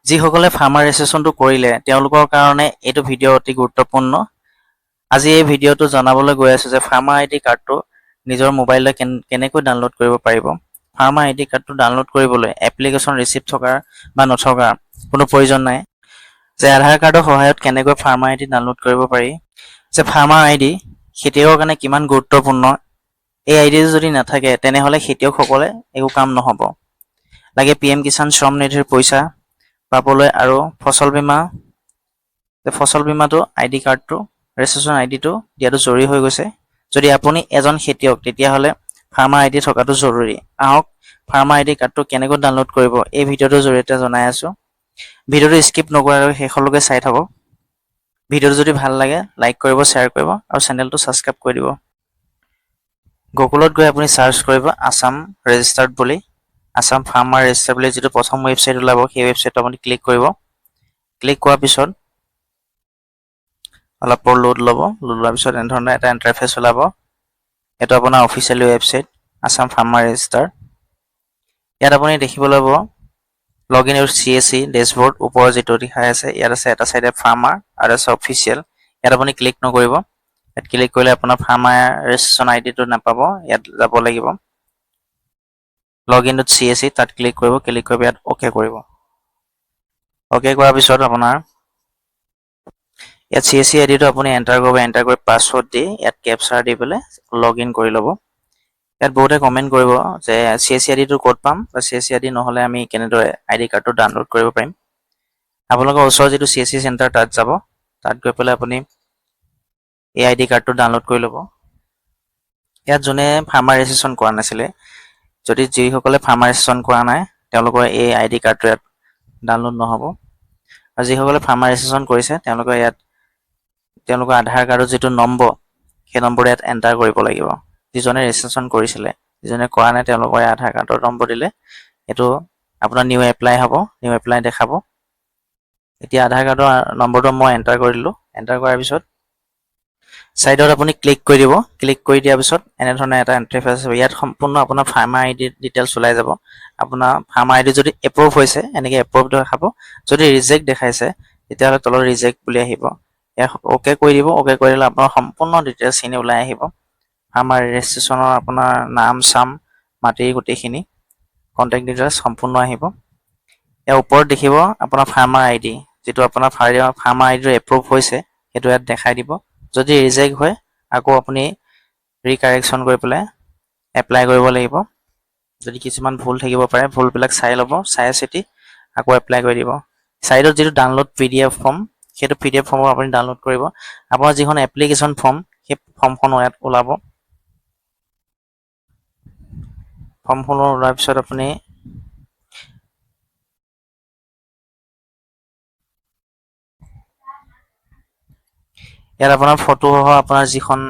যিসকলে ফাৰ্মাৰ ৰেজিষ্ট্ৰেশ্যনটো কৰিলে, তেওঁলোকৰ কাৰণে এইটো ভিডিঅ' অতি গুৰুত্বপূৰ্ণ। আজি এই ভিডিঅ'টো জনাবলৈ গৈ আছোঁ যে ফাৰ্মাৰ আইডি কাৰ্ডটো নিজৰ মোবাইলত কেনেকৈ ডাউনলোড কৰিব পাৰিব। ফাৰ্মাৰ আইডি কাৰ্ডটো ডাউনলোড কৰিবলৈ এপ্লিকেশ্যন ৰিচিপ্ট থকাৰ বা নথকাৰ কোনো প্ৰয়োজন নাই। যে আধাৰ কাৰ্ডৰ সহায়ত কেনেকৈ ফাৰ্মাৰ আইডি ডাউনলোড কৰিব পাৰি, যে ফাৰ্মাৰ আইডি খেতিয়কৰ কাৰণে কিমান গুৰুত্বপূৰ্ণ, এই আইডিটো যদি নাথাকে তেনেহ'লে খেতিয়কসকলে একো কাম নহ'ব। লাগে পিএম কিষাণ শ্ৰম নিধিৰ পইচা পাবলৈ আৰু ফচল বীমা, যে ফচল বীমাটো আইডি কাৰ্ডটো, ৰেজিষ্ট্ৰেশ্যন আইডিটো দিয়াটো জৰুৰী হৈ গৈছে। যদি আপুনি এজন খেতিয়ক, তেতিয়াহ'লে ফাৰ্মাৰ আইডি থকাটো জৰুৰী। আহক, ফাৰ্মাৰ আইডি কাৰ্ডটো কেনেকৈ ডাউনলোড কৰিব, এই ভিডিঅ'টোৰ জৰিয়তে জনাই আছোঁ। ভিডিঅ'টো স্কিপ নকৰাকৈ শেষলৈকে চাই থাকক। ভিডিঅ'টো যদি ভাল লাগে, লাইক কৰিব, শ্বেয়াৰ কৰিব আৰু চেনেলটো ছাবস্ক্ৰাইব কৰি দিব। গুগলত গৈ আপুনি চাৰ্চ কৰিব আছাম ৰেজিষ্টাৰ্ড বুলি। আছাম ফাৰ্মাৰ ৰেজিষ্টাৰ বুলি যিটো প্ৰথম ৱেবছাইট ওলাব, সেই ৱেবছাইটটো আপুনি ক্লিক কৰিব। ক্লিক কৰাৰ পিছত অলপ পৰ লোড ল'ব। লোড লোৱাৰ পিছত এনেধৰণৰ এটা ইণ্টাৰফেচ ওলাব। এইটো আপোনাৰ official website, Assam farmer register. ইয়াত আপুনি দেখিবলৈ পাব log in with CSC dashboard। ওপৰৰ যিটো দেখাই আছে, ইয়াত আছে এটা চাইডে ফাৰ্মাৰ আৰু আছে অফিচিয়েল। ইয়াত আপুনি ক্লিক নকৰিব। ইয়াত ক্লিক কৰিলে আপোনাৰ ফাৰ্মাৰ ৰেজিষ্ট্ৰেশ্যন আইডিটো নাপাব। ইয়াত যাব লাগিব log in with CSC, তাত ক্লিক কৰিব। ক্লিক কৰিব, ইয়াত অ'কে কৰিব। অ'কে কৰাৰ পিছত আপোনাৰ ইয়াত চি এছ চি আইডিটো আপুনি এণ্টাৰ কৰিব। এণ্টাৰ কৰি পাছৱৰ্ড দি ইয়াত কেপচাৰ দি পেলাই লগ ইন কৰি ল'ব। ইয়াত বহুতে কমেণ্ট কৰিব যে চি এছ চি আইডিটো ক'ত পাম বা চি এছ চি আইডি নহ'লে আমি কেনেদৰে আইডি কাৰ্ডটো ডাউনলোড কৰিব পাৰিম? আপোনালোকৰ ওচৰৰ যিটো চি এছ চি চেণ্টাৰ, তাত যাব। তাত গৈ পেলাই আপুনি এই আইডি কাৰ্ডটো ডাউনলোড কৰি ল'ব। ইয়াত যোনে ফাৰ্মাৰ ৰেজিষ্ট্ৰেশ্যন কৰা নাছিলে, যদি যিসকলে ফাৰ্মাৰ ৰেজিষ্ট্ৰেশ্যন কৰা নাই, তেওঁলোকৰ এই আইডি কাৰ্ডটো ইয়াত ডাউনলোড নহ'ব। আৰু যিসকলে ফাৰ্মাৰ ৰেজিষ্ট্ৰেশ্যন কৰিছে, তেওঁলোকৰ ইয়াত তেওঁলোকৰ আধাৰ কাৰ্ডৰ যিটো নম্বৰ, সেই নম্বৰটো ইয়াত এণ্টাৰ কৰিব লাগিব, যিজনে ৰেজিষ্ট্ৰেশ্যন কৰিছিলে। যিজনে কৰা নাই, তেওঁলোকৰ আধাৰ কাৰ্ডৰ নম্বৰ দিলে এইটো আপোনাৰ নিউ এপ্লাই হ'ব, নিউ এপ্লাই দেখাব। এতিয়া আধাৰ কাৰ্ডৰ নম্বৰটো মই এণ্টাৰ কৰি দিলোঁ। এণ্টাৰ কৰাৰ পিছত ছাইডত আপুনি ক্লিক কৰি দিব। ক্লিক কৰি দিয়াৰ পিছত এনেধৰণে এটা ইণ্টাৰফেচ হ'ব। ইয়াত সম্পূৰ্ণ আপোনাৰ ফাৰ্মাৰ আইডি ডিটেইলছ ওলাই যাব। আপোনাৰ ফাৰ্মাৰ আইডি যদি এপ্ৰুভ হৈছে, এনেকৈ এপ্ৰুভ দেখাব। যদি ৰিজেক্ট দেখাইছে, তেতিয়াহ'লে তলত ৰিজেক্ট বুলি আহিব। ইয়াত অ'কে কৰি দিব। অ'কে কৰি দিলে আপোনাৰ সম্পূৰ্ণ ডিটেইলছখিনি ওলাই আহিব। ফাৰ্মাৰ ৰেজিষ্ট্ৰেশ্যনৰ আপোনাৰ নাম চাম, মাটিৰ গোটেইখিনি কণ্টেক্ট ডিটেইলছ সম্পূৰ্ণ আহিব। ইয়াৰ ওপৰত দেখিব আপোনাৰ ফাৰ্মাৰ আইডি, যিটো আপোনাৰ ফাৰ্মাৰ আইডিটো এপ্ৰুভ হৈছে, সেইটো ইয়াত দেখাই দিব। যদি ৰিজেক্ট হয়, আকৌ আপুনি ৰিকাৰেকশ্যন কৰি পেলাই এপ্লাই কৰিব লাগিব। যদি কিছুমান ভুল থাকিব পাৰে, ভুলবিলাক চাই ল'ব, চাই চিতি আকৌ এপ্লাই কৰি দিব। ছাইডত যিটো ডাউনলোড পিডিএফ ফৰ্ম, সেইটো পিডিএফ ফৰ্মো আপুনি ডাউনলোড কৰিব। আপোনাৰ যিখন এপ্লিকেশ্যন ফৰ্ম, সেই ফৰ্মখনো ইয়াত ওলাব। ফৰ্মখনো ওলোৱাৰ পিছত আপুনি ইয়াত আপোনাৰ ফটোসহ আপোনাৰ যিখন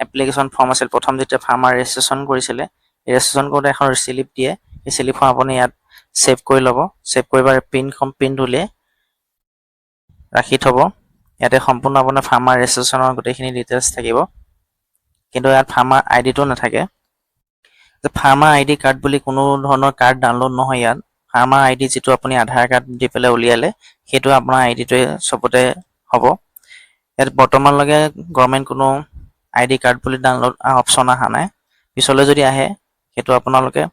এপ্লিকেশ্যন ফৰ্ম আছিল, প্ৰথম যেতিয়া ফাৰ্মাৰ ৰেজিষ্ট্ৰেশ্যন কৰিছিলে, ৰেজিষ্ট্ৰেশ্যন কৰোঁতে এখন শ্লিপ দিয়ে। সেই শ্লিপখন আপুনি ইয়াত ছেভ কৰি ল'ব। ছেভ কৰিব, প্ৰিণ্টখন প্ৰিণ্ট উলিয়াই ৰাখি থ'ব। ইয়াতে সম্পূৰ্ণ আপোনাৰ ফাৰ্মাৰ ৰেজিষ্ট্ৰেশ্যনৰ গোটেইখিনি ডিটেইলছ থাকিব, কিন্তু ইয়াত ফাৰ্মাৰ আইডিটো নাথাকে। যে ফাৰ্মাৰ আইডি কাৰ্ড বুলি কোনো ধৰণৰ কাৰ্ড ডাউনলোড নহয় ইয়াত। ফাৰ্মাৰ আইডি যিটো আপুনি আধাৰ কাৰ্ড দি পেলাই উলিয়ালে, সেইটো আপোনাৰ আইডিটোৱে চবতে হ'ব। ইয়াত বৰ্তমানলৈকে গভৰ্ণমেণ্ট কোনো আইডি কাৰ্ড বুলি ডাউনলোড অপশ্যন অহা নাই। পিছলৈ যদি আহে, সেইটো আপোনালোকে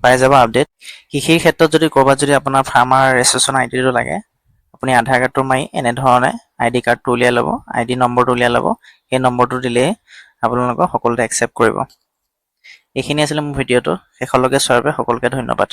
পাই যাব আপডেট। কৃষিৰ ক্ষেত্ৰত যদি ক'ৰবাত যদি আপোনাৰ ফাৰ্মাৰ ৰেজিষ্ট্ৰেশ্যন আইডিটো লাগে, আপুনি আধাৰ কাৰ্ডটো মাৰি এনেধৰণে আইডি কাৰ্ডটো উলিয়াই ল'ব, আইডি নম্বৰটো উলিয়াই ল'ব। সেই নম্বৰটো দিলেই আপোনালোকক সকলোতে একচেপ্ট কৰিব। এইখিনি আছিলে মোৰ ভিডিঅ'টো। শেষলৈকে চোৱাৰ বাবে সকলোকে ধন্যবাদ।